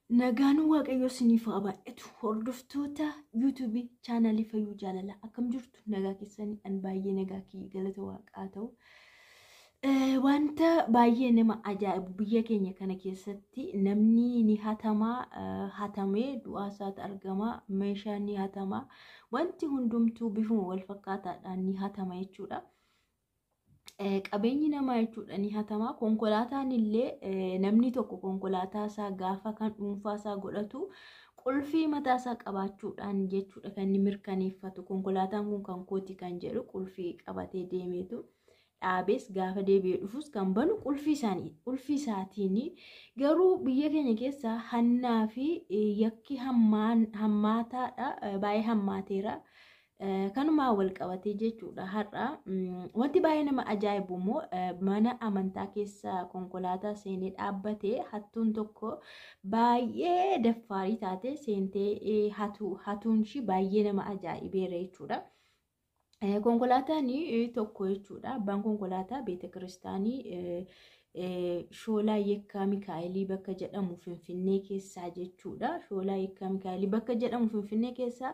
Nagaan Waaqayyoo isiniif haa baay'atu. Hordoftoota yuutuubii chaanalii Fayyuu Jaalalaa, akkam jirtu? Nagaa keessanii? An baay'ee nagaa kiyya, galata Waaqaa ta'u. Wanta baay'ee nama ajaa'ibu, biyya keenya kana keessatti namni ni hatamaa, hatamee du'aa isaatu argama, meeshaan ni hatama, wanti hundumtuu bifuma wal fakkaataadhaan ni hatama jechuudha. Qabeenyi namaa jechuudha ni hatama. Konkolaataan illee, namni tokko konkolaataa isaa gaafa kan dhuunfaa isaa godhatu qulfii mataa isaa qabaachuudhaan jechuudha kan inni mirkaneeffatu. Konkolaataan kun kan kooti kan jedhu qulfii qabatee deemeetu dhaabees gaafa deebi'ee dhufus kan banu qulfii isaanii qulfii isaatiin. Garuu biyya keenya keessa hannaa fi yakki hammaataadha, baay'ee hammaateera. Kanumaan wal qabatee jechuudha har'a wanti baay'ee nama ajaa'ibu immoo, mana amantaa keessa konkolaataa seenee dhaabbatee hattuun tokko baay'ee daffaarii taate seentee hatuun ishii baay'ee nama ajaa'ibeera jechuudha. Konkolaataan tokko jechuudha, abbaan konkolaataa beeta kiristaanii Shoolaa Yekkaa Mikaa'elii bakka jedhamu Finfinnee keessaa jechuudha. Shoolaa Yekkaa Mikaa'elii bakka jedhamu Finfinnee keessaa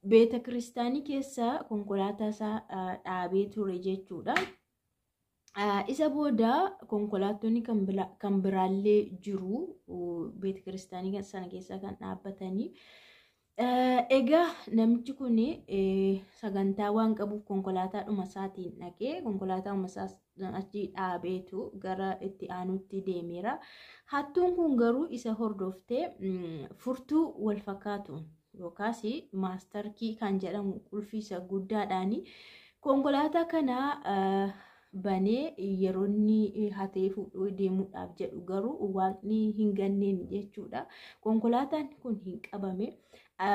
beeta kiristaanii keessa konkolaataa isaa dhaabee ture jechuudha. Isa booda konkolaattonni kan biraallee jiru beeta kiristaanii sana keessa kan dhaabbatanii. Egaa namichi kun sagantaa waan qabuuf konkolaataadhuma isaatiin dhaqee konkolaataadhuma isaa achi dhaabeetu gara itti aanutti deemeera. Hattuun kun garuu isa hordoftee furtuu wal fakkaatuun yookaas maastarkii kan jedhamu qulfii isa guddaadhaan konkolaataa kana banee yeroo inni hatee fuudhuu deemuudhaaf jedhu garuu Waaqni hin ganneen jechuudha. Konkolaataan kun hin qabame.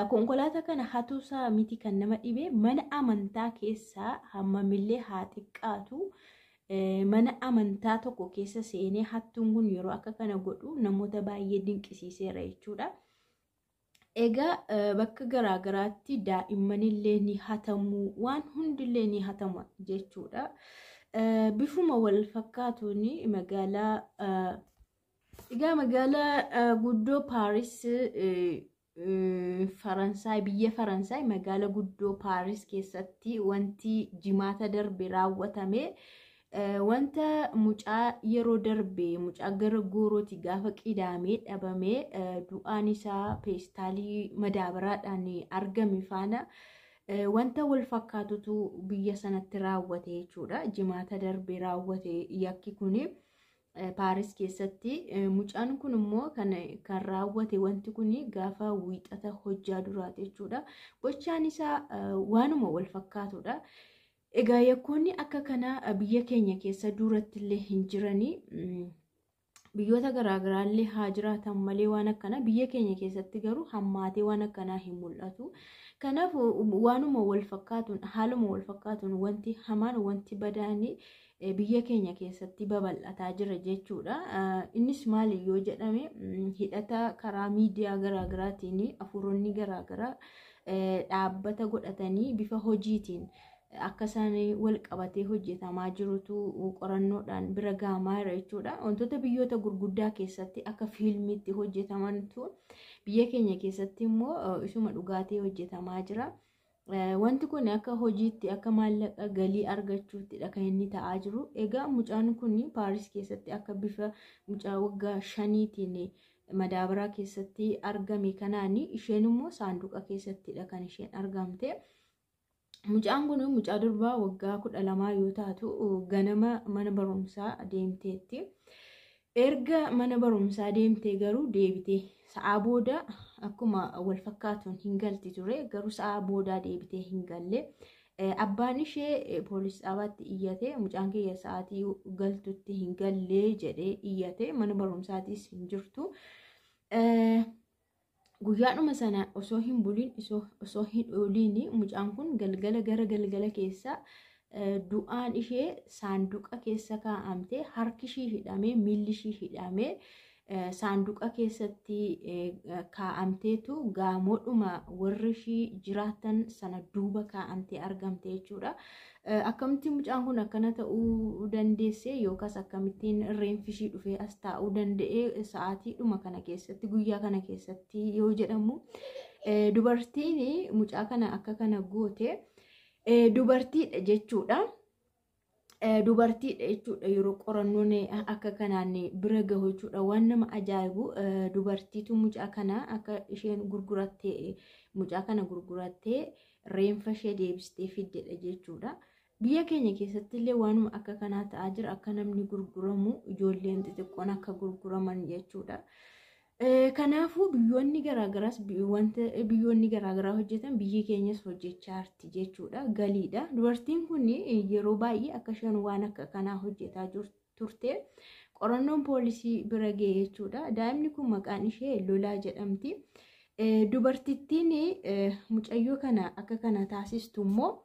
Konkolaataa kana hatuusaa miti kan nama dhibe, mana amantaa keessaa hammamillee haa xiqqaatu mana amantaa tokko keessa seenee hattuun kun yeroo akka kana godhu namoota baay'ee dinqisiiseera jechuudha. Egaa bakka garaagaraatti daa'immanillee ni hatamu, waan hundillee ni hatama jechuudha. Bifuma wal fakkaatuun magaalaa egaa magaalaa guddoo Paaris Faransaay, biyya Faransaay magaalaa guddoo Paaris keessatti wanti Jimaata darbe raawwatame wanta mucaa yeroo darbe mucaa gara goorooti gaafa Qidaamee dhabamee du'aan isaa peestaalii madaabaraadhaan argame faana wanta wal fakkaatutu biyya sanatti raawwate jechuudha. Jimaata darbe raawwate yakki kuni Paaris keessatti. Mucaan kun immoo kan raawwate wanti kun gaafa Wiixata hojjaa duraati jechuudha. Gochaan isaa waanuma wal fakkaatudha. Egaa yakkoonni akka kanaa biyya keenya keessa duratti illee hin jiranii. Biyyoota garaagaraallee haa jiraatan malee waan akkanaa biyya keenya keessatti garuu hammaatee waan akkanaa hin mul'atu. Kanaaf waanuma wal fakkaatuun, haaluma wal fakkaatuun wanti hamaan, wanti badaan biyya keenya keessatti babal'ataa jira jechuudha. Innis maali yoo jedhame, hidhata karaa miidiyaa garaagaraatiin afuuronni garaagaraa dhaabbata godhatanii bifa hojiitiin akka isaan wal qabatee hojjetamaa jirutu qorannoodhaan bira gahamaa jira jechuudha. Wantoota biyyoota gurguddaa keessatti akka fiilmiitti hojjetamantu biyya keenya keessatti immoo isuma dhugaatii hojjetamaa jira. Wanti kun akka hojiitti, akka maallaqa galii argachuuttidha kan inni ta'aa jiru. Egaa mucaan kun Paaris keessatti akka bifa mucaa waggaa 5tiin madaabaraa keessatti argame kanaan isheen immoo saanduqa keessattidha kan isheen argamte. Mucaan kun mucaa durbaa waggaa 12 yoo taatu ganama mana barumsaa deemteetti. Erga mana barumsaa deemtee garuu deebitee sa'aa booda akkuma wal fakkaatuun hin galti ture, garuu sa'aa boodaa deebitee hin galle. Abbaan ishee poolis xaabaatti iyyate, mucaan kiyya sa'aatii galtutti hin galle jedhee iyyate, mana barumsaatiis hin jirtu. Guyyaadhuma sana osoo hin bulin, osoo hin ooliin, mucaan kun galgala gara galgala keessa du'aan ishee saanduqa keessa kaa'amtee, harki ishii hidhamee, miilli ishii hidhamee, Saanduqa keessatti kaa'amteetu gaamoodhuma warri ishii jiraatan sana duuba kaa'amtee argamte jechuudha. Akkamittiin mucaan kun akkana ta'uu dandeesse yookaas akkamittiin reenfi ishii dhufee as taa'uu danda'e sa'aatiidhuma kana keessatti, guyyaa kana keessatti yoo jedhamu, dubartiin mucaa kana akka kana goote dubartiidha jechuudha. Dubartiidha jechuudha yeroo qorannoon akka kanaan bira gahu jechuudha. Waan nama ajaa'ibu, dubartiitu mucaa kana akka isheen gurgurattee, mucaa kana gurgurattee reenfa ishee deebistee fiddedha jechuudha. Biyya keenya keessatti illee waanuma akka kanaa ta'aa jira. Akka namni gurguramu, ijoolleen xixiqqoon akka gurguraman jechuudha. Kanaafuu biyyoonni garaagaraas, wanta biyyoonni garaagaraa hojjetan biyyi keenyas hojjechaa jirti jechuudha. Galiidha. Dubartiin kun yeroo baay'ee akka isheen waan akka kanaa hojjetaa turte qorannoon poolisii bira ga'e jechuudha. Daa'imni kun maqaan ishee Lolaa jedhamti. Dubartittiin mucayyoo kana akka kana taasistu immoo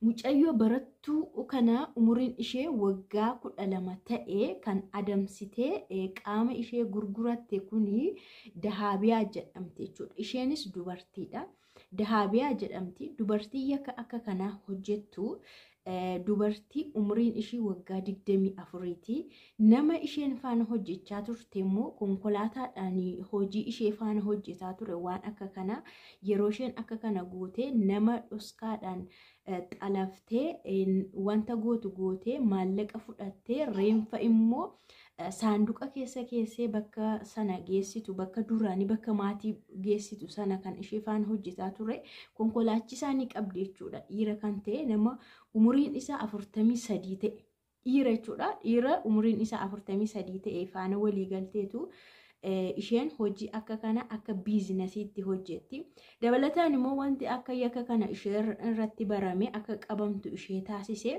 mucayyoo barattuu kana umuriin ishee waggaa 12 ta'e kan adamsitee qaama ishee gurguratte kuni Dahaabiyaa jedhamti jechuudha. Isheenis dubartiidha. Dahaabiyaa jedhamti. Dubartii yakka akka kanaa hojjettu dubartii umuriin ishii waggaa 24ti. Nama isheen faana hojjechaa turte immoo konkolaataadhaan hojii ishee faana hojjetaa ture, waan akka kanaa yeroo isheen akka kana goote nama dhoskaadhaan xalaftee, wanta gootu gootee, maallaqa fudhattee, reenfa immoo saanduqa keessa keessee bakka sana geessitu, bakka duraanii, bakka maatii geessitu sana kan ishee faana hojjetaa ture konkolaachisaa ni qabdi jechuudha. Dhiira kan ta'e, nama umuriin isaa 43 ta'e, dhiira jechuudha. Dhiira umuriin isaa 43 ta'e faana walii galteetu isheen hojii akka kana akka biizinasiitti hojjetti. Dabalataan immoo wanti akka yakka kana ishee irratti barame akka qabamtu ishee taasise,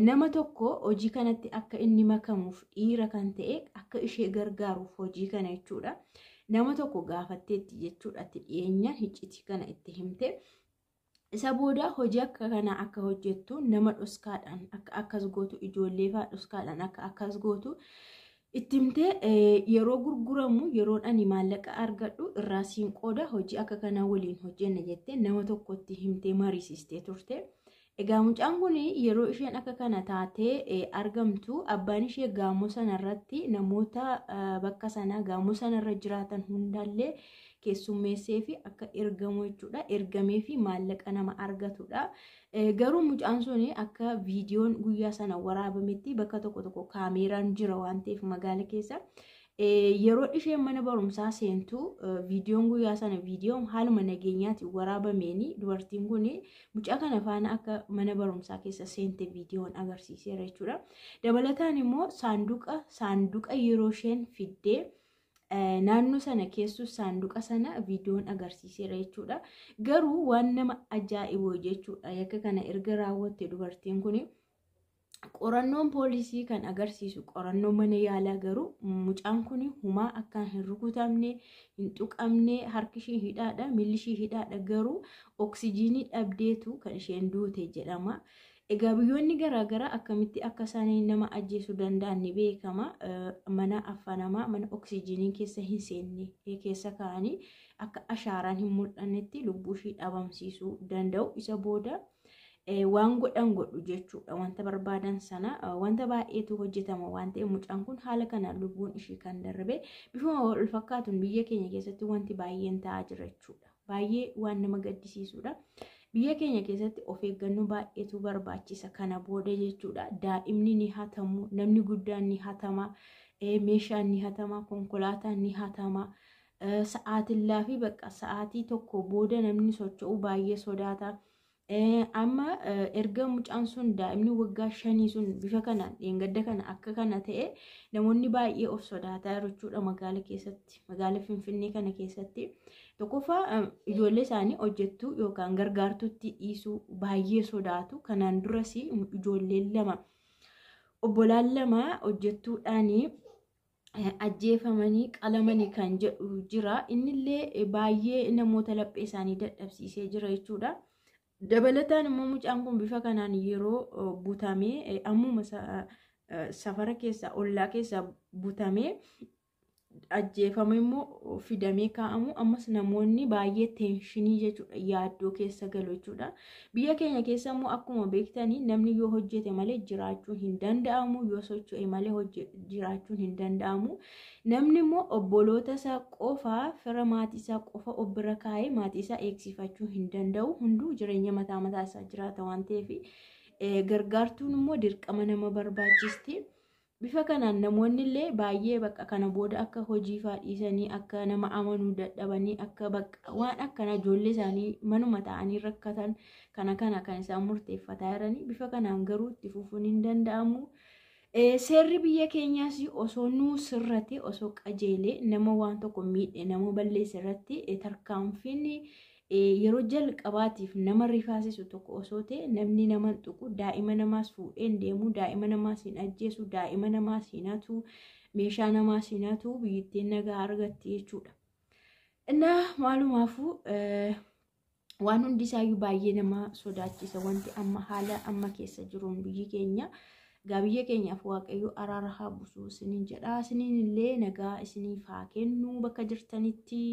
nama tokko hojii kanatti akka inni makamuuf, dhiira kan ta'e akka ishee gargaaruuf hojii kana jechuudha. Nama tokko gaafatteetti jechuudha, itti dhiyeenyaan iccitii kana itti himte. Isa booda hojii akka kanaa akka hojjettu, nama dhoskaadhaan akka akkas gootu, ijoollee fa'aa dhoskaadhaan akka akkas gootu itti himtee, yeroo gurguramu, yeroon ani maallaqa argadhu irraa siin qooda, hojii akka kanaa waliin hojjenna jettee nama tokkotti himtee mariisistee turte. Egaa mucaan kun yeroo isheen akka kana taatee argamtu abbaan ishee gaamoo sanarratti namoota bakka sanaa, gaamoo sanarra jiraatan hundaallee keessummeessee fi akka ergamu jechuudha. Ergamee fi maallaqa nama argatudha. Garuu mucaan sun akka viidiyoon guyyaa sana waraabametti, bakka tokko tokko kaameeraan jira waan ta'eef magaala keessa, yeroo isheen mana barumsaa seentu viidiyoon guyyaa sana viidiyoon haaluma nageenyaatiin waraabameeni dubartiin kun mucaa kana faana akka mana barumsaa keessa seente viidiyoon agarsiiseera jechuudha. Dabalataan immoo saanduqa yeroo isheen fiddee naannoo sana keessu saanduqa sana viidiyoon agarsiiseera jechuudha. Garuu waan nama ajaa'ibu jechuudha, yakka kana erga raawwatte dubartiin kun, qorannoon poolisii kan agarsiisu, qorannoo mana yaalaa garuu mucaan kun humaa akka hin rukutamne, hin tuqamne, harki ishii hidhaadha, miilli ishii hidhaadha, garuu oksijiinii dhabdeetu kan isheen duute jedhama. Egaa biyyoonni garaagaraa akkamitti akka isaan nama ajjeesuu danda'an ni beekama. Mana affanamaa, mana oksijiiniin keessa hin seenne keessa kaa'anii akka ashaaraan hin mul'annetti lubbuu ishii dhabamsiisuu danda'u. Isa booda waan godhan godhu jechuudha. Wanta barbaadan sana wanta baay'eetu hojjetama waan ta'eef mucaan kun haala kanaan lubbuun ishii kan darbe. Bifuma wal fakkaatuun biyya keenya keessatti wanti baay'een ta'aa jira jechuudha. Baay'ee waan nama gaddisiisudha. Biyya keenya keessatti of eeggannoo baay'eetu barbaachisa kana booda jechuudha. Daa'imni ni hatamu, namni guddaan ni hatama, meeshaan ni hatama, konkolaataan ni hatama. Sa'aatillaa fi bakka sa'aatii tokko booda namni socho'u baay'ee sodaata. Amma erga mucaan sun, daa'imni waggaa 5 sun bifa kanaan dheengadda kana akka kana ta'e, namoonni baay'ee of sodaataa jiru jechuudha magaala keessatti, magaala Finfinnee kana keessatti. Tokkoffaa, ijoollee isaanii hojjettuu yookaan gargaartutti dhiisuu baay'ee sodaatu. Kanaan duras ijoolleen lama, obbolaan lama hojjettuudhaanii ajjeefamanii qalamanii kan jedhu jira. Innillee baay'ee namoota laphee isaanii dadhabsiisee jira jechuudha. Dabalataan immoo mucaan kun bifa kanaan yeroo butamee, ammuma safara keessaa, ollaa keessaa butamee Ajjeefame immoo fidamee kaa'amu, ammas namoonni baay'ee tension jechuudha, yaaddoo keessa galu jechuudha. Biyya keenya keessa immoo akkuma beektanii namni yoo hojjete malee jiraachuun hin danda'amu, yoo socho'e malee jiraachuun hin danda'amu. Namni immoo obboloota isaa qofa, fira maatii isaa qofa of bira kaa'ee maatii isaa eegsifachuu hin danda'u. Hunduu jireenya mataa mataa isaa jiraata waan ta'eef, gargaartuun immoo dirqama nama barbaachisti. Bifa kanaan namoonni illee baay'ee bakka kana booda akka hojii fa'aa dhiisanii, akka nama amanuu dadhabanii, akka bakka waan akkana ijoollee isaanii manuma ta'anii rakkatan kana kana kan isaan murteeffataa jiranii. Bifa kanaan garuu itti fufuun hin danda'amu. Seerri biyya keenyaas osoo nuu sirrate, osoo qajeelee, nama waan tokko miidhe, nama balleesse irratti tarkaanfiin yeroo jalqabaatiif nama rifaasisu tokko osoo ta'e, namni nama tuqu, daa'ima namaas fuudhee hin deemu, daa'ima namaas hin ajjeesu, daa'ima namaas hin hatu, meeshaa namaas hin hatu, biyyattiin nagaa argatti jechuudha. Innaa maalumaafuu waan hundi isaayyuu baay'ee nama sodaachisa wanti amma haala amma keessa jiruun biyyi keenya. Egaa biyya keenyaaf Waaqayyo araara haa buusu isiniin jedha. Isiniin illee nagaa isiniif haa kennu bakka jirtanitti.